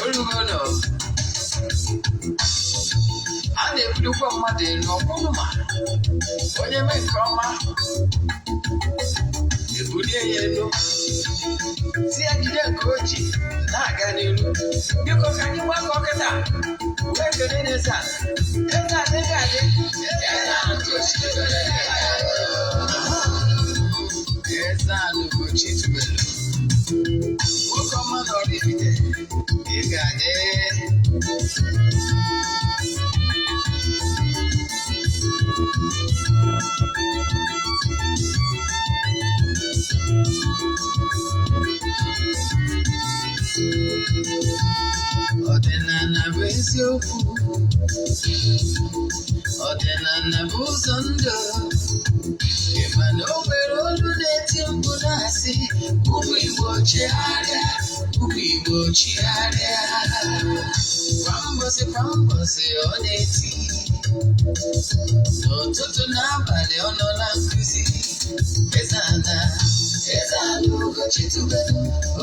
Olugono a na-ebulukwa mmadụ elu ọkwụnụ ma onye mee nke ọma ebulie ya elu, si ya jide nke o ji na-aga n'iru. Biko, ka anyị gbakọ kịta wee kelee n'eze a. Eze adịghị adị, eze ahụ. Eze ala Ugochi tubelu, nwoke ọma na Oraifite, ị ga-adị. Ọdịnala bụ eziokwu, ọdịnala bụ ụzọ ndụ. Ị ma na o nwere olu na-eti mkpu na-asị, "Ụmụ Igbo, chegharịa, ụmụ Igbo, chigharịa." Kwa mbọsị kwa mbọsị ọ na-eti, n'ụtụtụ n'abalị ọ nọ na nkụzi. Eze ana, eze ana Ugochi tubelu,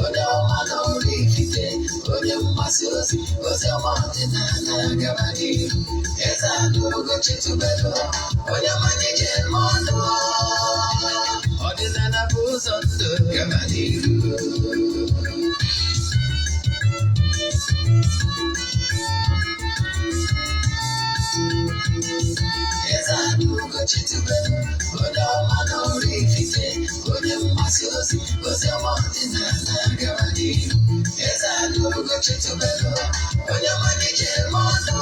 onye ọma na Oraifite, onye mgbasa ozi ozi ọma ọdịnala, gaba n'ihu. Eze ana Ugochi tubelu, onye mmanya ji eme ọnụ. Ọdịnala bụ ụzọ ndụ, gaba n'ihu. Eze ana Ugochi tubelu, onye ọma na Oraifite, onye mgbasa ozi ozi ọma ọdịnala, gaba n'ihu. Eze ana Ugochi tubelu, onye mmanya ji eme ọnụ.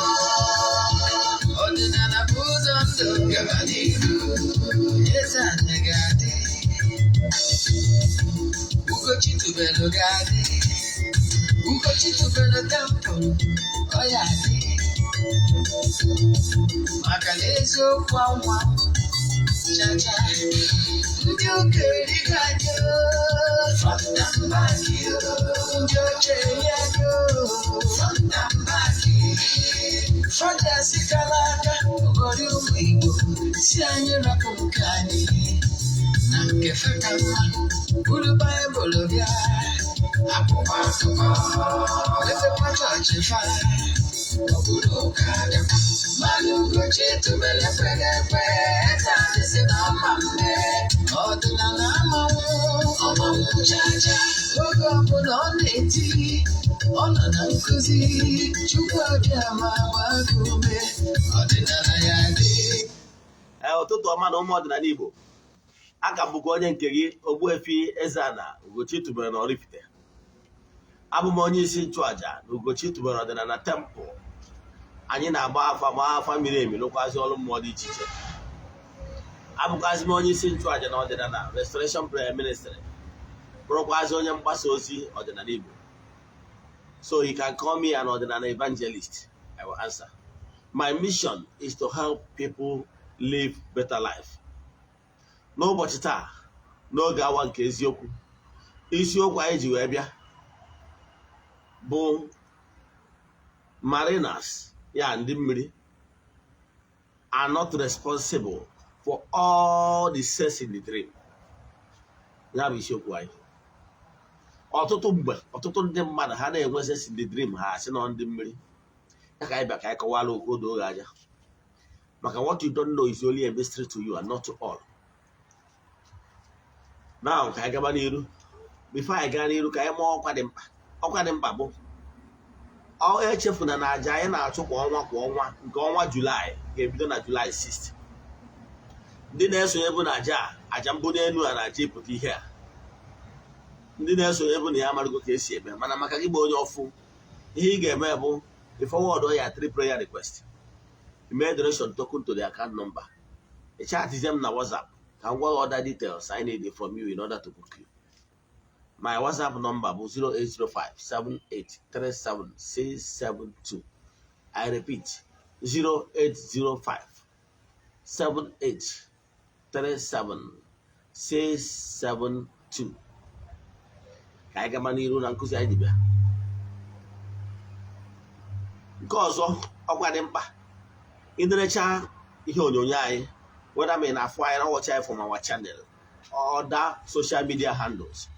Ọdịnala bụ ụzọ ndụ, gaba n'ihu. Eze ana ga-adị, Ugochi tubelu ga-adị, Ugochi tubelu temple ọ ya dị, maka na eziokwu anwa chacha. Ndị ụka erigo anyị front and back, ndị oche eri anyị front and back. Fọdasi kara aka oghori ụmụ Igbo si anyị rapụ nke anyị na nke fe ka mma. Buru Baịbụl bịa, akwụkwọ akụkọ, efekwa chọọchị fa, ọ bụrụ ụka bịakwa. Mmanụ Ugochi tubelu ekweghị ekwe. Eze anyị si na ọma mme, ọdịnala amanwụ ọmanwụ chacha. Oge ọbụla ọ na-eti, ọ nọ na nkụzi. Chukwu abịa ma gbaa gị ume, ọdịnala ya dị. Ee, ụtụtụ ọma na ụmụ ọdịnala Igbo. Aka m bụkwa onye nke gị, Ogbuefi Eze-Ana Ugochi tubelu na Oraifite. Abụ m onye isi nchụaja na Ugochi tubelu ọdịnala temple. Anyị na-agba afa, gbaa afa miri emi, lụkwazị ọrụ mmụọ dị iche iche. Abụkwazị m onye isi nchụaja na ọdịnala Restoration Prayer Ministry, bụrụkwazị onye mgbasa ozi ọdịnala Igbo. So you can call me an ọdịnala evangelist, I will answer. My mission is to help people live better life. N'ụbọchị taa, n'oge awa nke eziokwu, isiokwu anyị ji wee bịa bụ mariners, ya ndị mmiri, are not responsible for all the sex in the dream. Ya bụ isiokwu anyị. Ọtụtụ mgbe, ọtụtụ ndị mmadụ, ha na-enwe sex in the dream, ha asị nọ ndị mmiri. Ya ka anyị bịa ka anyị kọwara okwu oge aja, maka what you don't know is only a mystery to you and not to all. Now, ka anyị gaba n'iru. Before anyị gaa n'iru, ka anyị maa ọkwa dị mkpa. Ọkwa dị mkpa bụ ọ echefuna na aja anyị na-achụ kwa ọnwa kwa ọnwa, nke ọnwa Julaị ga-ebido na Julaị 6. Ndị na-esonye bụ na aja a, aja mbụ n'elu a na-aja ịpụta ihe a, ndị na-esonye bụ na ya amarụgo ka esi eme. Mana maka gị bụ onye ọfụ, ihe ị ga-eme bụ ị forward ya three prayer request, email donation token to the account number, ị chatizie m na WhatsApp ka m gwa gị other details I need from you in order to book you. My WhatsApp number bụ 08057837672. I repeat, 08057837672. Ka anyị gaba n'iru na nkụzi anyị ji bịa. Nke ọzọ, ọkwa dị mkpa, ịnerecha ihe onyonyo anyị, whether ma ị na-afụ anyị na watch anyị from our channel or other social media handles,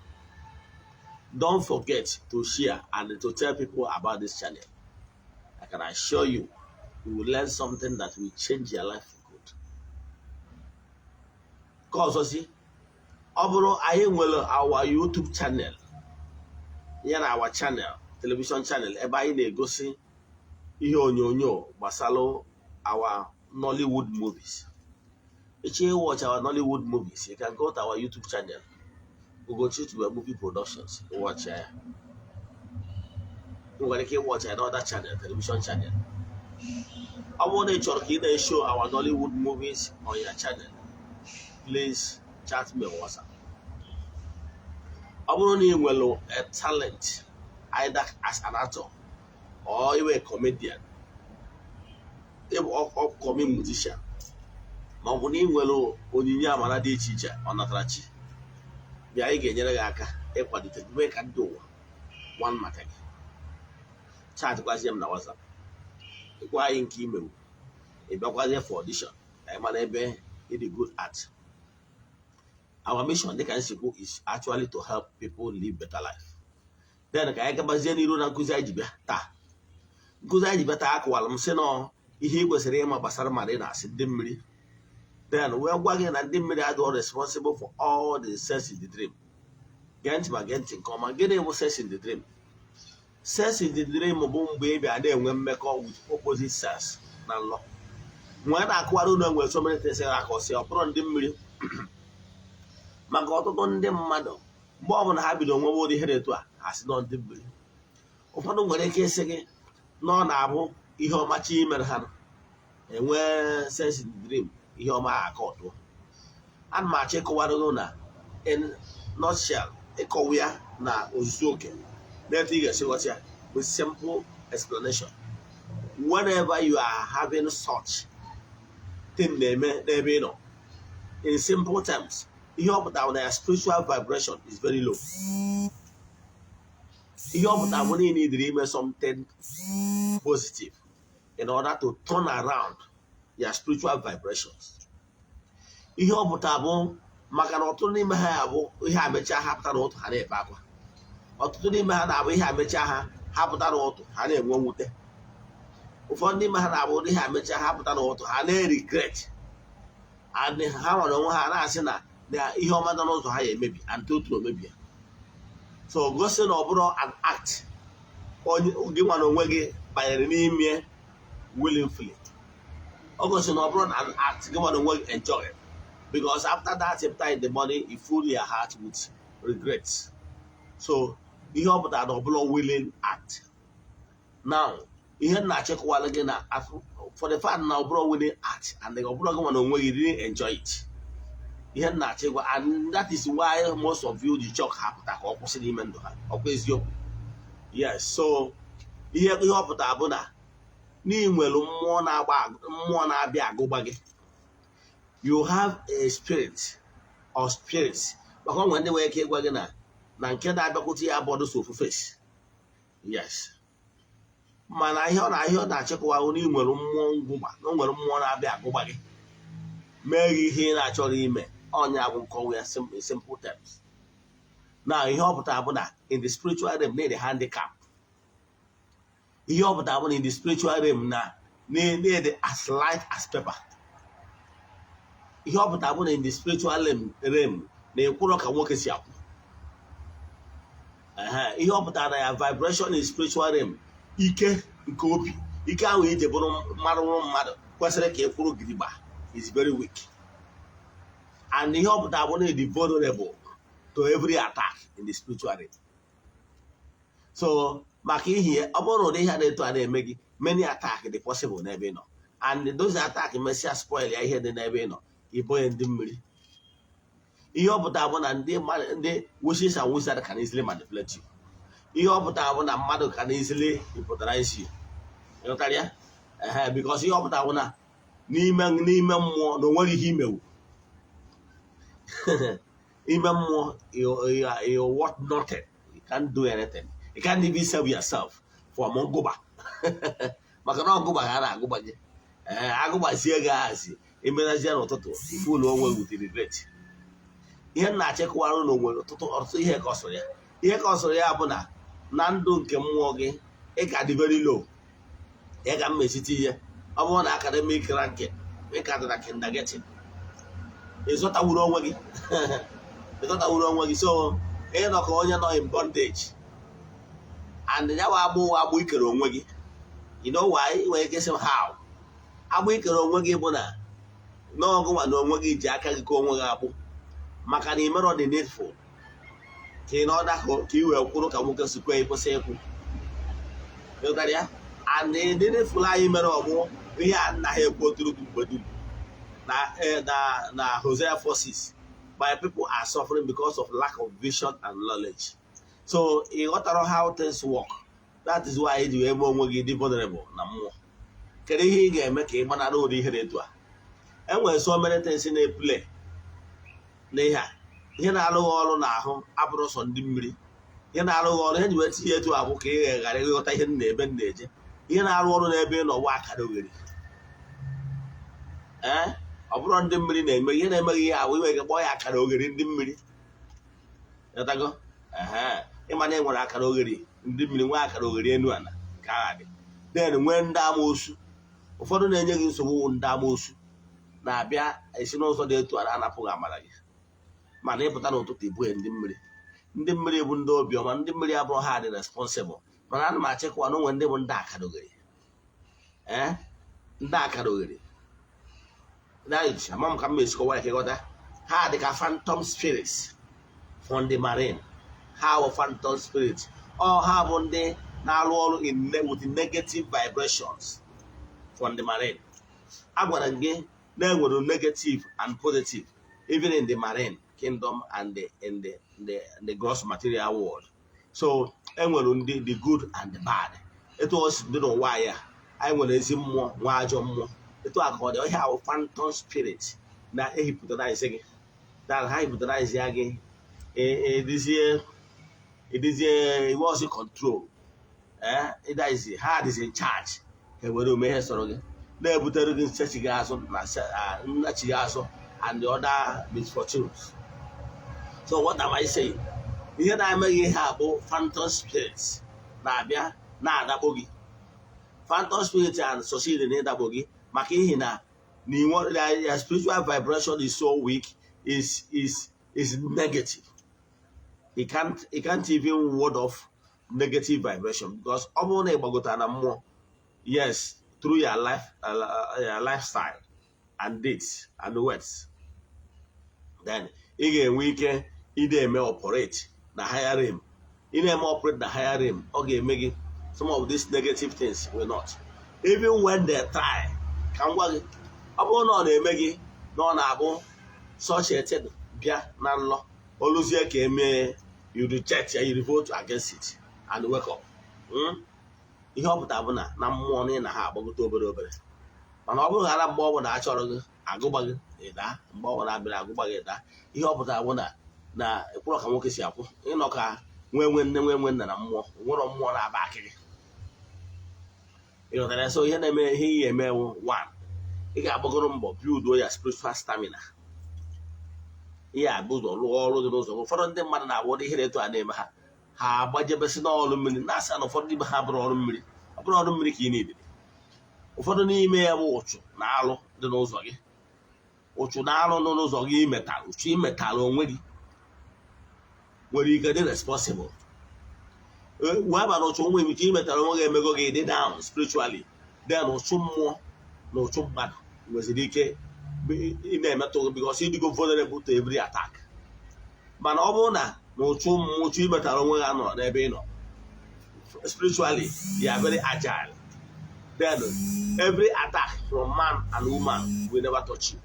Don't forget to share and to tell people about this channel. I can assure you, you will learn something that will change your life for good. Ka ọzọzi, ọ bụrụ anyị nwere our YouTube channel ya na our channel, television channel, ebe anyị na-egosi ihe onyonyo gbasara our Nollywood movies. Echi watch our Nollywood movies, you can go to our YouTube channel, Ugochi Tube Movie Productions, watch ya. Ị nwere ike watch another channel, television channel. Ọ bụrụ na ị chọrọ ka ị na-show our Nollywood movies on your channel, please chat me on WhatsApp. Ọ bụrụ na ị nwere a talent, either as an actor or you a comedian, ịbụ upcoming musician, ma ọ bụ na ị nwere onyinye amara dị iche iche ọ natara chi, bịa, anyị ga-enyere gị aka ịkwalite gị, mee ka ndị ụwa nwan maka gị. Chatịkwazie m na WhatsApp, ịgwa anyị nke imewu, ị bịakwazie for audition ka anyị mara ebe ị dị good at. Our mission, dịka nsikwu, is actually to help people live better life. Then ka anyị gabazie n'iru na nkụzi anyị ji bịa taa. Nkụzi anyị ji bịa taa, akụwara m sị nọ ihe ị kwesịrị ịma gbasara mmadụ ị na-asị ndị mmiri. Then wee gwa gị na ndị mmiri adịghị responsible for all the sex in the dream. Gee ntị, ma gee ntị nke ọma. Gịnị bụ sex in the dream? Sex in the dream bụ mgbe ị bịa na-enwe mmekọ with opposite sex na nlọ. Nwee na-akụwara unu, enwere so many things akọsị ọ bụrụ ndị mmiri, maka ọtụtụ ndị mmadụ, mgbe ọbụla ha bido nwewe ụdị ihe dị etu a, ha sị nọ ndị mmiri. Ụfọdụ nwere ike ịsị gị na ọ na-abụ ihe ọma chi mere ha enwee sex in the dream, ihe ọma aka ọtụ. Ana m achọ ịkọwara gị na in nutshell, ịkọwa ya na ozuzu oke n'etu ị ga-esi ghọta ya with simple explanation. Whenever you are having such thing na-eme n'ebe ị nọ, in simple terms, ihe ọ pụtara bụ na ya spiritual vibration is very low. Ihe ọ pụtara bụ na ị need ime something positive in order to turn around your spiritual vibrations. Ihe ọ pụtara bụ maka na ọtụtụ n'ime ha ya bụ ihe amecha ha pụta n'ụtụ, ha na-ebe akwa. Ọtụtụ n'ime ha na-abụ ihe amecha ha, ha pụta n'ụtụ, ha na-enwe mwute. Ụfọdụ n'ime ha na-abụ ihe amecha ha pụta n'ụtụ, ha na-regret and ha nwere onwe ha na-asị na ihe ọma nọ n'ụzọ ha ya emebi and otu omebi ya. So gosi na ọ bụrụ an act onye gị nwa na onwe gị banyere n'ime willingly. Ọ gosi na ọ bụrụ na an act gị nwa na onwe gị enjoy, because after that chapter in the morning, you fill your heart with regrets. So ihe ọ pụtara na ọ bụla willing act. Now, ihe m na-achịkọwara gị na for the fact na ọ bụrụ willing act and ọ bụrụ gị nwa na onwe gị didn't enjoy it, ihe m na-achọ ịgwa, and that is why most of you ji chọk ha pụta ka ọ kwụsị n'ime ndụ ha. Ọkwa eziokwu? Yes. So ihe ọ pụtara bụ na n'inwere mmụọ na-agba, mmụọ na-abịa agụgba gị. You have a spirit or spirits, maka onwe ndị nwere ike ịgwa gị na nke na-abịakwute ya bọdụ so ofu face. Yes, mana ihe ọ na-achịkọwa na ị nwere mmụọ ngụgba, na o nwere mmụọ na-abịa agụgba gị, mee gị ihe ị na-achọrọ ime. Ọnya bụ nkọwa ya in simple terms. Na ihe ọ pụtara bụ na in the spiritual realm na handicap. Ihe ọ pụtara bụ na in the spiritual realm na na-ede as light as paper. Ihe ọ pụtara bụ na in the spiritual realm na ekwuro ka nwoke si akwụ. Ihe ọ pụtara na ya vibration in spiritual realm, ike nke obi, ike ahụ ije bụrụ mmadụ mmadụ kwesịrị ka ị kwụrụ gidigba, is very weak. And ihe ọ pụtara bụ na ịdị vulnerable to every attack in the spiritual realm. So maka ihe ọ bụrụ na ụdị ihe a na-eto a na-eme gị, many attack dị possible n'ebe ị nọ, and those attack mesịa spoil ya ihe dị n'ebe ị nọ, ịbụghị ndị mmiri. Ihe ọ pụtara bụ na ndị mmadụ, ndị witches and wizards can easily manipulate you. Ihe ọ pụtara bụ na mmadụ can easily hypnotize you. Ịghọtara ya? Ehe, because ihe ọ pụtara bụ na n'ime mmụọ na o nwere ihe imewu. Ime mmụọ, you worth nothing. You can't do anything. You can't even save yourself from ngụba, maka na ọgụba ka a na-agụba gị. Ee, agụgbazie gị ahazi imenazie n'ụtụtụ, ifu ụlọ onwe with regret. Ihe m na-achịkọwara na onwere ọtụtụ ọtụtụ ihe ka ọ sọrọ ya. Ihe ka ọ sọrọ ya bụ na na ndụ nke mmụọ gị, ị ka dị very low. Ya ka m mesite ihe, ọ bụrụ na academic ranking, ị ka dị na kindergarten. Ịzọtawuru onwe gị, ịzọtawuru onwe gị. So ịnọ ka onye nọ in bondage, and ya wa agbụ agbụ ikere onwe gị. You know why? Nwere ike sị m, how agbụ ikere onwe gị bụ na n'ọgụnwa na onwe gị ji aka gị ka onwe gị agbụ, maka na imerọ the needful ka ị nọda ka ị wee kwụrụ ka nwoke si kwee kwụsị ịkwụ. Ịghọtara ya? And the needful anyị mere ọgbụ ihe a nna ha ekwu oturu gị mgbe dum na Hosea 4:6, "My people are suffering because of lack of vision and knowledge." So ị ghọtara how things work. That is why eji wee mee onwe gị dị vulnerable na mmụọ. Kedu ihe ị ga-eme ka ị gbanarị ụdị ihe dị etu a? Enwere so many things na-eplay n'ihe a. Ihe na-arụghị ọrụ n'ahụ abụrụ sọ ndị mmiri. Ihe na-arụghị ọrụ, ihe ji wee tinye etu abụ ka ị ghara ịghọta ihe m na-ebe m na-eje. Ihe na-arụ ọrụ n'ebe ị nọ wa akara oghere. Ee, ọ bụrụ ndị mmiri na-eme ihe na-emeghị ihe ahụ, inwe ike kpọọ ya akara oghere ndị mmiri. Ghọtago? Ehe, ịma na e nwere akara oghere ndị mmiri, nwee akara oghere enu ala nke agha dị, then nwee ndị amoosu. Ụfọdụ na-enye gị nsogbu wụ ndị amoosu na-abịa esi n'ụzọ dị etu a na-anapụghị amara gị. Mana ịpụta n'ụtụtụ, ibughe ndị mmiri. Ndị mmiri bụ ndị obiọma. Ndị mmiri abụrụ ha dị responsible, mana ana m achịkwa na onwe ndị bụ ndị akara oghere. Ee, ndị akara oghere na ama m ka m esikọwa ya ka ịghọta. Ha dị ka phantom spirits from the marine. Ha bụ phantom spirits. Ọ ha bụ ndị na-arụ ọrụ with negative vibrations from the marine. Agwara m gị na enwere negative and positive even in the marine kingdom and the, in the, the, the gross material world. So enwere ndị the good and the bad. Etu o si dị n'ụwa anyị a, anyị nwere ezi mmụọ, nwa ajọ mmụọ. Etu a ka ọ dị. Ọhịa ahụ phantom spirit na-ehypnotize gị, na ha hypnotize ya gị, edizie edizie iwe ọsị control. Ee, ịdaizi ha dịzi in charge. Ha were ome ihe sọrọ gị, na-ebutere gị nchechi gị azụ na nnachi gị azụ and the other misfortunes. So what am I saying? Ihe na-emeghị ihe a bụ phantom spirits na-abịa na-adakpo gị. Phantom spirit and succeed na ịdakpo gị maka ihi na your spiritual vibration is so weak, is negative. You can't even ward off negative vibration, because ọ bụrụ na ị gbagotara na mmụọ, yes, through your life, your lifestyle and deeds and words, then ị ga-enwe ike ị na-eme operate na higher realm. Ị na-eme operate na higher realm, ọ ga-eme gị some of these negative things will not even when they try. Ka m gwa gị, ọ bụrụ na ọ na-eme gị na ọ na-abụ such a thing bịa na nlọ, oluzie ka emee, you reject ya, you revolt against it and wake up. Ihe ọ pụtara bụ na na mmụọ na ị na ha agbagote obere obere. Mana ọ bụrụ ghara mgbe ọ bụla a chọrọ gị agụgba gị ịda, mgbe ọ bụla abịara agụgba gị ịda, ihe ọ pụtara bụ na na ekwụrọ ka nwoke si akwụ ịnọ ka nwee nwe nne, nwee nwe nna na mmụọ nwere mmụọ na-aba akịrị. Ịghọtara ya? So ihe na-eme, ihe ị ga-eme wụ, one, ị ga-agbagoro mbọ build ya spiritual stamina. Ihe abụ ụzọ rụọ ọrụ dị n'ụzọ. Ụfọdụ ndị mmadụ na-abụ ụdị ihe etu a na-eme ha, ha agbajebesị n'ọrụ mmiri, na-asị na ụfọdụ n'ime ha bụrụ ọrụ mmiri. Ọ bụrụ ọrụ mmiri ka ị na-edere, ụfọdụ n'ime ya bụ ụchụ na alụ dị n'ụzọ gị. Ụchụ na alụ nọ n'ụzọ gị, imetara ụchụ, imetara onwe gị, nwere ike dị responsible wee bara ụchụ nwe ike imetara onwe gị emego gị dị down spiritually. Then ụchụ mmụọ na ụchụ mmadụ nweziri ike ị na-emetụ gị because ịdịgo vulnerable to every attack. Mana ọ bụrụ na na ụchụ mmụọ, ụchụ imetara onwe gị anọ n'ebe ị nọ spiritually, you are very agile, then every attack from man and woman will never touch you.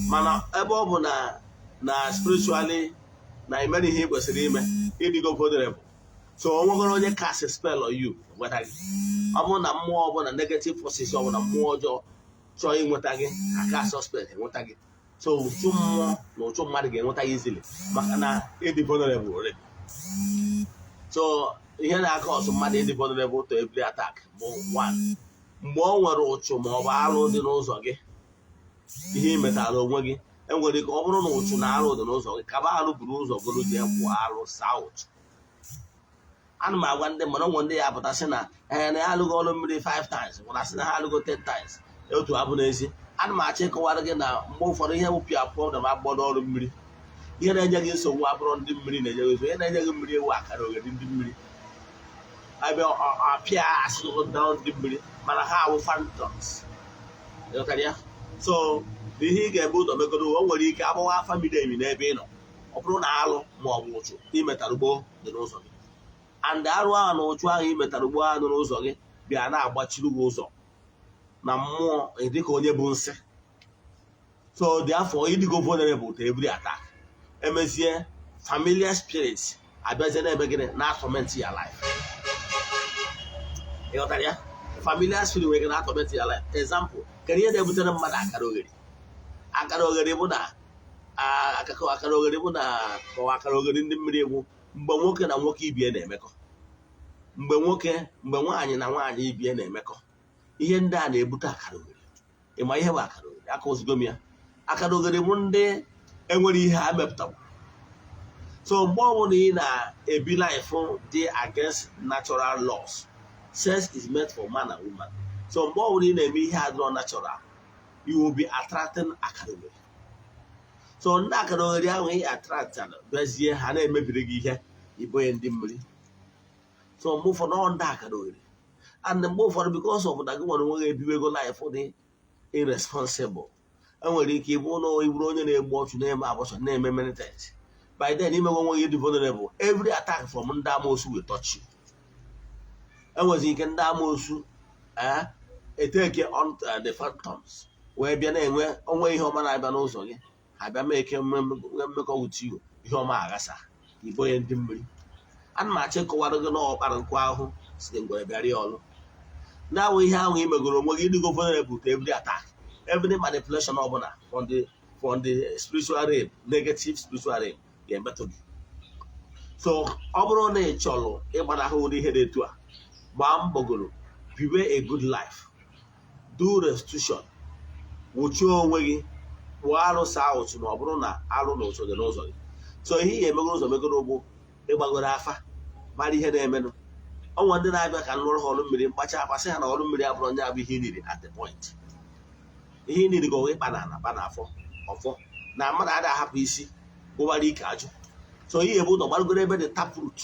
Mana ebe ọ bụ na na spiritually na imere ihe ị kwesịrị ime, ịdịgo vulnerable. So o nwegoro onye cast spell on you, nweta gị. Ọ bụrụ na mmụọ ọbụla, negative forces ọbụla, mmụọ ọjọọ chọọ inweta gị, aka suspect enweta gị. So ụchụ mmụọ na ụchụ mmadụ ga-enweta gị easily maka na ịdị vulnerable already. So ihe na-aka ọsụ mmadụ ịdị vulnerable to every attack bụ, one, mgbe ọ nwere ụchụ ma ọ bụ alụ dị n'ụzọ gị, ihe ị metara onwe gị. Enwere ike ọ bụrụ na ụchụ na alụ dị n'ụzọ gị, kaba alụ buru ụzọ goro jee kwụọ alụ, saa ụchụ. Ana m agwa ndị mmadụ, onwe ndị ya apụta sị na ee, na ya alụgo ọrụ mmiri 5 times, nwere asị na ha alụgo 10 times. Otu abụ n'ezi. Ana m achọ ịkọwara gị na mgbe ụfọdụ, ihe bụ pịa problem agbọ n'ọrụ mmiri, ihe na-enye gị nsogbu abụrụ ndị mmiri na-enye gị nsogbu. Ihe na-enye gị mmiri ewu akara oghere ndị mmiri abịa apịa asị ndị mmiri, mana ha awụ phantoms. Ịghọtara ya? So ihe ị ga-eme ụzọ megoro, o nwere ike agbawa afa miri emi n'ebe ị nọ. Ọ bụrụ na alụ ma ọ bụ ụchụ imetara ugbo dị n'ụzọ gị, and arụ ahụ na ụchụ ahụ imetara ugbo ahụ n'ụzọ gị bịa na-agbachiri gị ụzọ na mmụọ, dịka onye bụ nsị. So therefore, ịdịgo vulnerable to every attack. Emezie, familiar spirits abịazie na-eme gịnị? Na-atorment ya life. Ịghọtara ya? Familiar spirit nwere ike na-atorment ya life. Example, kedu ihe na-ebutere mmadụ akara oghere? Akara oghere bụ na akara oghere bụ na ma ọ akara oghere ndị mmiri egwu, mgbe nwoke na nwoke ibie na-emekọ, mgbe nwoke, mgbe nwaanyị na nwaanyị ibie na-emekọ. Ihe ndị a na-ebute akara oghere. Ịma ihe bụ akara oghere? Aka ozugbo m ya, akara oghere bụ ndị enwere ihe ha mepụtara. So mgbe ọbụla ị na-ebi life dị against natural laws, sex is meant for man and woman. So mgbe ọbụla ị na-eme ihe adịrọ natural, you will be attracting akara oghere. So ndị akara oghere ahụ ị attract bịazie, ha na-emebiri gị ihe, ibonye ndị mmiri. So mgbe ụfọdụ, ọ ndị akara oghere, and mgbe ụfọdụ, because of na gị nwere onwe gị ebiwego life dị irresponsible, enwere ike ịbụ na ịbụrụ onye na-egbu ọchụ, na-eme abortion, na-eme many things. By then, imegwe onwe gị dị vulnerable. Every attack from ndị amoosu will touch you. Enwezi ike ndị amoosu eteke on the phantoms wee bịa na-enwe onwe ihe ọma na-abịa n'ụzọ gị. Ha bịa mee ike mmekọ with you, ihe ọma aghasa, ibonye ndị mmiri. Ana m achọ ịkọwara gị na ọkpara nkụ ahụ si ngwere bịara ya ọlụ na-awụ ihe ahụ i megoro onwe gị, ịdịgo vulnerable to every attack, every manipulation ọbụla from the spiritual realm, negative spiritual realm ga-emetụ gị. So ọ bụrụ na ị chọrọ ịgbanahụ ụdị ihe dị etu a, gbaa mbọgoro biwe a good life, do restitution, wụchie onwe gị, pụọ arụsị ụchụ, na ọ bụrụ na arụ na ụchụ dị n'ụzọ gị. So ihe ị ga-emegoro ụzọ megoro bụ ịgbagoro afa, mara ihe na-emenụ. Ọnwa ndị na-abịa ka nlụrụ ha ọrụ mmiri, mkpacha afa, sị ha na ọrụ mmiri abụrụ onye abụ ihe niri at the point. Ihe niri gị ọwa ịkpa na ana, kpa na afọ ọfọ na mmadụ adịghị ahapụ isi gwụwara ike ajụ. So ihe ebu ụzọ gbaragoro ebe dị taproot,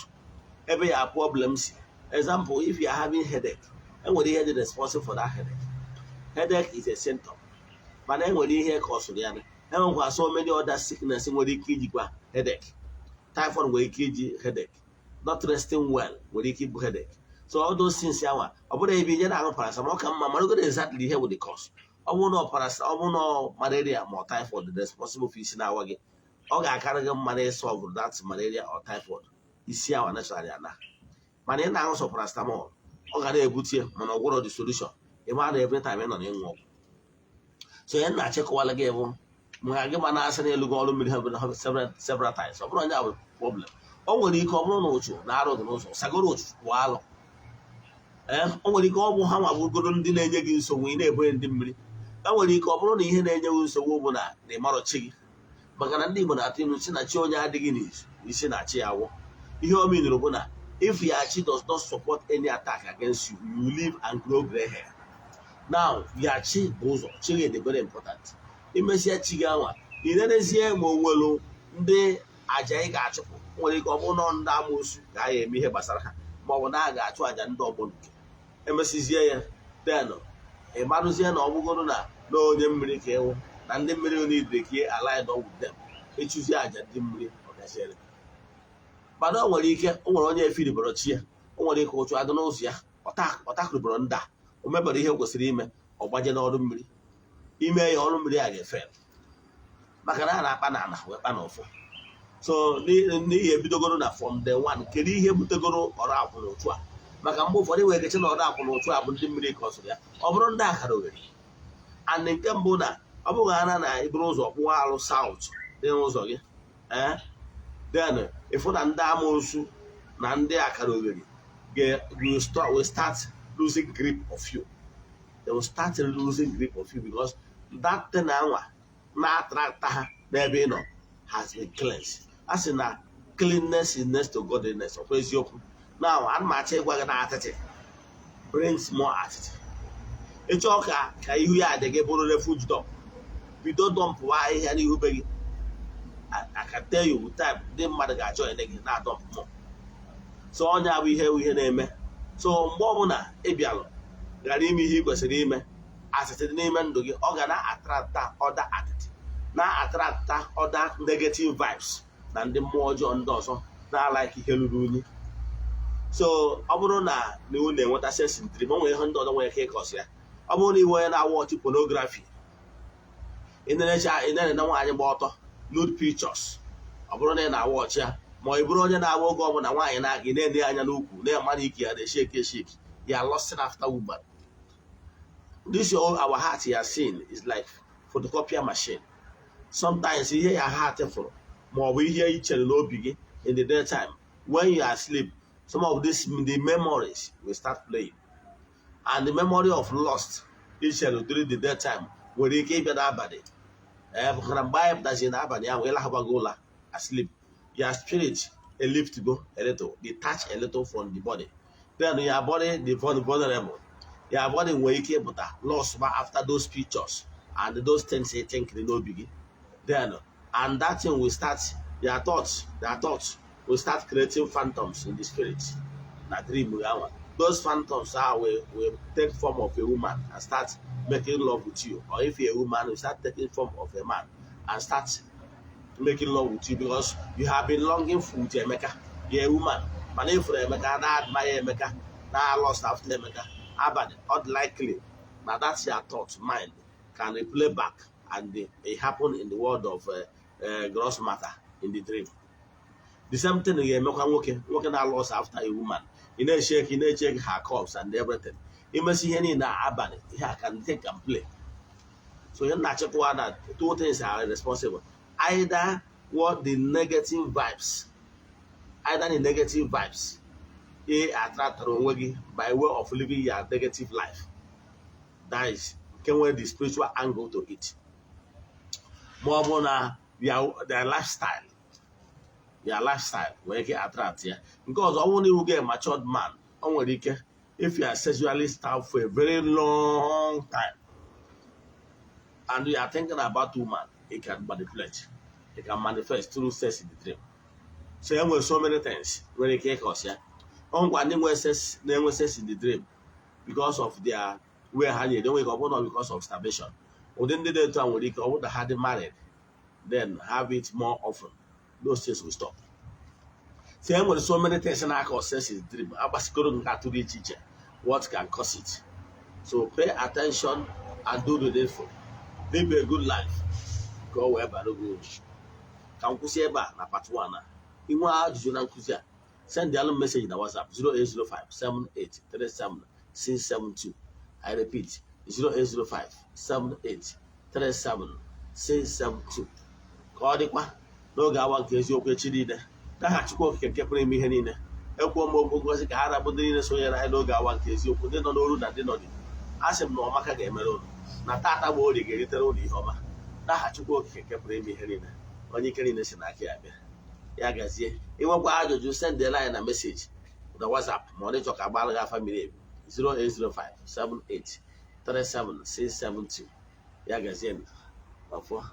ebe ya problem si. Example, if you are having headache, enwere ihe dị responsible for that headache. Headache is a symptom, mana enwere ihe ka ọ sụrụ ya. Enwekwa so many other sickness nwere ike ijikwa headache. Typhoid nwere ike iji headache, not resting well nwere ike ịbụ headache. So all those things anwa, ọ bụrụ ebe inye na-aṅụ paracetamol ka mma, maragoro exactly ihe bụ the cause. Ọ bụrụ na ọ bụrụ na malaria ma ọ typhoid dị responsible for isi na-awa gị, ọ ga-akarị gị mma na ịsolve that malaria or typhoid, isi awa naturally ana. Mana ị na-aṅụ sọ paracetamol, ọ ga na-ebute, mana ọ gwọrọ the solution. Ị ma na every time ị nọ na-ịṅụ ọgwụ. So ihe na-achịkọwala gị bụ ma gị ma na-asị n'elu gị ọrụ mmiri ha several times, ọ bụrụ onye bụ problem, o nwere ike ọ bụrụ na ụchụ na arụ dị n'ụzọ, sagoro ụchụ pụọ alụ. Ee, o nwere ike ọ bụ ha nwa bụrụgoro ndị na-enye gị nsogbu, ị na-ebonye ndị mmiri. E nwere ike ọ bụrụ na ihe na-enye gị nsogbu bụ na ịmarọ chi gị, maka na ndị Igbo na-atụ ilu si na chi onye adịghị n'izu isi na chi ya wụ. Ihe o minụrụ bụ na if your chi does not support any attack against you, you live and grow gray hair. Now, your chi bụ ụzọ chi gị dị very important. Imesịa chi gị anwa, ị nenezie ma o nwelu ndị aja ị ga-achụpụ. Nwere ike ọ bụrụ na ndị amoosu ka a ga-eme ihe gbasara ha, ma ọ bụ na a ga-achụ aja ndị ọgbọ nke emesizie ya. Then ị marụzie na ọ bụgoro na na onye mmiri ka ịwụ, na ndị mmiri onye idire ka align with them, ịchụzie aja ndị mmiri, ọ gaziere. Mana o nwere ike o nwere onye efiribọrọ chi ya, o nwere ike ụchụ adị n'ụzọ ya, ọtakụrụbọrọ ndị a, o mebere ihe o kwesịrị ime, ọ gbaje n'ọrụ mmiri. Ime ya, ọrụ mmiri a ga-efe, maka na a na-akpa na ala wee kpa n'ọfọ. So n'ihi ebidogoro na from day one, kedu ihe butegoro ọrụ akwụ na otu a? Maka mgbe ụfọdụ nwere ike na ọrụ akwụ na otu a bụ ndị mmiri ka ọ sụrụ ya, ọ bụrụ ndị akara oghere. And nke mbụ, na ọ bụghị ana na iburu ụzọ kpụọ alụ south dị n'ụzọ gị, ee, then ịfụ na ndị amoosu na ndị akara oghere will start losing grip of you. They will start losing grip of you because that thing anwa na-attract ha n'ebe ị nọ has been cleansed. A sị na cleanness is next to godliness. Ọkwa eziokwu? Now, ana m achọ ịgwa gị na atịtị brings more atịtị. Ịchọọ ka ihu ya dị gị bụrụ refuge dump, bido dumpụwa ahịhịa n'ihu be gị. I can tell you, with time, ndị mmadụ ga-achọ ene gị na-adump more. So ọnya bụ ihe na-eme. So mgbe ọbụla ị bịalụ ghara ime ihe ị kwesịrị ime, atịtị dị n'ime ndụ gị, ọ ga na-attracta other atịtị, na-attracta other negative vibes na ndị mmụọ ọjọọ ndị ọzọ na-alike ihe ruru unyi. So ọ bụrụ na iwu na-enweta sex in dream, o nwere ihe ndị ọzọ nwere ike ịcause ya. Ọ bụrụ na iwe onye na-awatch pornography, ị na-ene nwaanyị gba ọtọ, nude pictures, ọ bụrụ na ị na-awatch ya, ma ọ bụrụ onye na-agba oge ọbụla nwaanyị na-aga, ị na-ene anya n'ukwu, na-ema na ike ya na-eshake eshake, you are lusting after woman. This your our heart you are seeing is like photocopier machine. Sometimes ihe ya heart fụrụ ma ọ bụ ihe ị chere n'obi gị in the daytime, when you are asleep, some of these, the memories will start playing, and the memory of lust ị chere during the daytime nwere ike ịbịa n'abalị. Ee, bụkara mgbe anyị pụtaziri n'abalị ahụ, ịlahụbago ụla, asleep, your spirit a lift go a little, detach a little from the body. Then your body, the vulnerable, your body nwere ike ịpụta lust ba after those pictures and those things you think n'obi gị. Then, and that thing will start your thoughts will start creating phantoms in the spirit na dream gị anwa. Those phantoms are will take form of a woman and start making love with you, or if you're a woman, will start taking form of a man and start making love with you, because you have been longing for with Emeka. You're a woman, mana ifuru Emeka, na admire Emeka, na lust after Emeka abalị. Unlikely na that's your thought mind can replay back and it happen in the world of gross matter in the dream. The same thing ga-emekwa nwoke. Nwoke na lust after a woman, ị na-echeki, ị na-echeki her curves and everything, imesi ihe niile abalị, ihe a can take and play. So ihe na-achịkwa na two things are responsible: either what the negative vibes, either the negative vibes ị attractara onwe gị by way of living your negative life, that is nke nwere the spiritual angle to it, ma ọ bụ na their lifestyle, your lifestyle nwere ike attract ya. Nke ọzọ, ọ bụrụ na iwu gị a matured man, o nwere ike if you are sexually starved for a very long time and you are thinking about woman, it can manipulate, it can manifest through sex in the dream. So e nwere so many things nwere ike ịcause ya. Ọ ngwa ndị nwe sex, na-enwe sex in the dream because of their way ha nyere enweghị, ọ bụrụ na because of starvation, ụdị ndị dị etu a nwere ike, ọ bụrụ na ha dị married, then have it more often, those things will stop. So e nwere so many things na-acause sex in the dream. Agbasikoro nke atụ dị iche iche what can cause it. So pay attention and do the needful. Live a good life ka ọ wee bara gị uru. Ka m kwụsị ebe a na part 1 a. Inwe ajụjụ na nkụzi a, send alụ message na WhatsApp 0805 7837 672. I repeat, 0805 7837 672. Ka ọ dịkwa n'oge awa nke eziokwu echi niile. N'aha Chukwu Okike nke pụrụ ime ihe niile, ekwuo m okwu ngozi ka ha rabụ ndị niile sonyere anyị n'oge awa nke eziokwu, ndị nọ n'oru na ndị nọ n'igbo. A sị m na ọmaka ga-emere ụlọ na tata bụ orie ga-eritere ụlọ ihe ọma. N'aha Chukwu Okike nke pụrụ ime ihe niile, onye ike niile si n'aka ya bịa, ya gazie. Ịnwekwa ajụjụ, sendela anyị na message na WhatsApp, ma ọ dịchọ ka agbara gị afa miri emi, 0805 78 37 672. Ya gazie. Ọfọ.